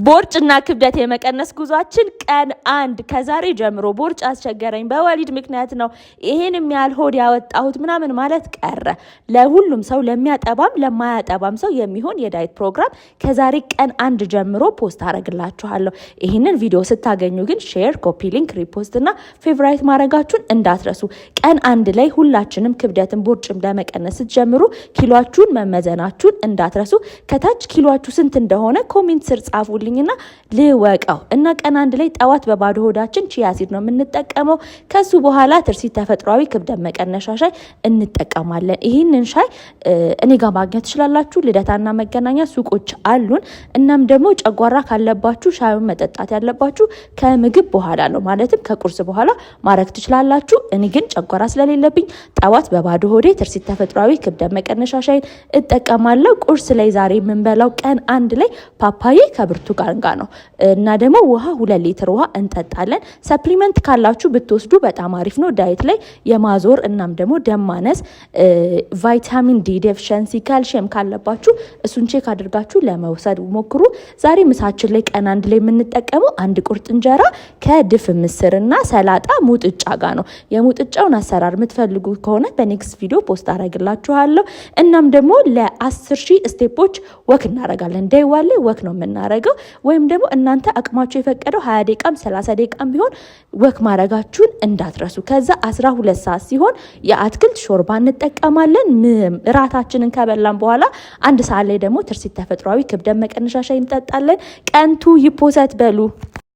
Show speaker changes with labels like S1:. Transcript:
S1: ቦርጭና ክብደት የመቀነስ ጉዟችን ቀን 1 ከዛሬ ጀምሮ ቦርጭ አስቸገረኝ፣ በወሊድ ምክንያት ነው ይሄን ያህል ሆድ ያወጣሁት ምናምን ማለት ቀረ። ለሁሉም ሰው፣ ለሚያጠባም ለማያጠባም ሰው የሚሆን የ diet ፕሮግራም ከዛሬ ቀን 1 ጀምሮ post አረግላችኋለሁ። ይህንን ቪዲዮ ስታገኙ ግን share፣ copy link፣ repost እና favorite ማድረጋችሁን እንዳትረሱ። ቀን 1 ላይ ሁላችንም ክብደትን ቦርጭም ለመቀነስ ስትጀምሩ ኪሏችሁን መመዘናችሁን እንዳትረሱ። ከታች ኪሏችሁ ስንት እንደሆነ comment ስር ጻፉልኝና ልወቀው። እና ቀን 1 ላይ ጠዋት በባዶ ሆዳችን chia seed ነው የምንጠቀመው። ከሱ በኋላ ትርሲት ተፈጥሯዊ ክብደት መቀነሻ ሻይ እንጠቀማለን። ይህንን ሻይ እኔ ጋር ማግኘት ትችላላችሁ። ልደታና መገናኛ ሱቆች አሉን። እናም ደግሞ ጨጓራ ካለባችሁ ሻዩን መጠጣት ያለባችሁ ከምግብ በኋላ ነው፣ ማለትም ከቁርስ በኋላ ማድረግ ትችላላችሁ። እኔ ግን ጨጓራ ስለሌለብኝ ጠዋት በባዶ ሆዴ ትርሲት ተፈጥሯዊ ክብደት መቀነሻ ሻይን እጠቀማለሁ። ቁርስ ላይ ዛሬ የምንበላው ቀን 1 ላይ ፓፓዬ ከብርቱካን ጋር ነው እና ደግሞ ውሃ 2 ሊትር ውሃ እንጠጣለን። Supplement ካላችሁ ብትወስዱ በጣም አሪፍ ነው። Diet ላይ የማዞር እናም ደግሞ ደም ማነስ፣ vitamin D deficiency፣ ካልሽየም ካለባችሁ እሱን check አድርጋችሁ ለመውሰድ ሞክሩ። ዛሬ ምሳችን ላይ ቀን 1 ላይ የምንጠቀመው አንድ ቁርጥ እንጀራ ከድፍ ምስርና ሰላጣ ሙጥጫ ጋር ነው። የሙጥጫውን አሰራር የምትፈልጉ ከሆነ በ next ቪዲዮ post አረግላችኋለሁ። እናም ደግሞ ለ10,000 step ኦች walk እናረጋለን። Day 1 ላይ walk ነው የምናረገው፣ ወይም ደግሞ እናንተ አቅማችሁ የፈቀደው 20 ደቂቃም 30 ደቂቃም ቢሆን walk ማድረጋችሁን እንዳትረሱ። ከዛ 12 ሰዓት ሲሆን የአትክልት ሾርባ እንጠቀማለን። እራታችንን ከበላን በኋላ 1 ሰዓት ላይ ደግሞ ትርሲት ተፈጥሯዊ ክብደት መቀነሻ ሻይ እንጠጣለን። ቀን 2 ይ post በሉ።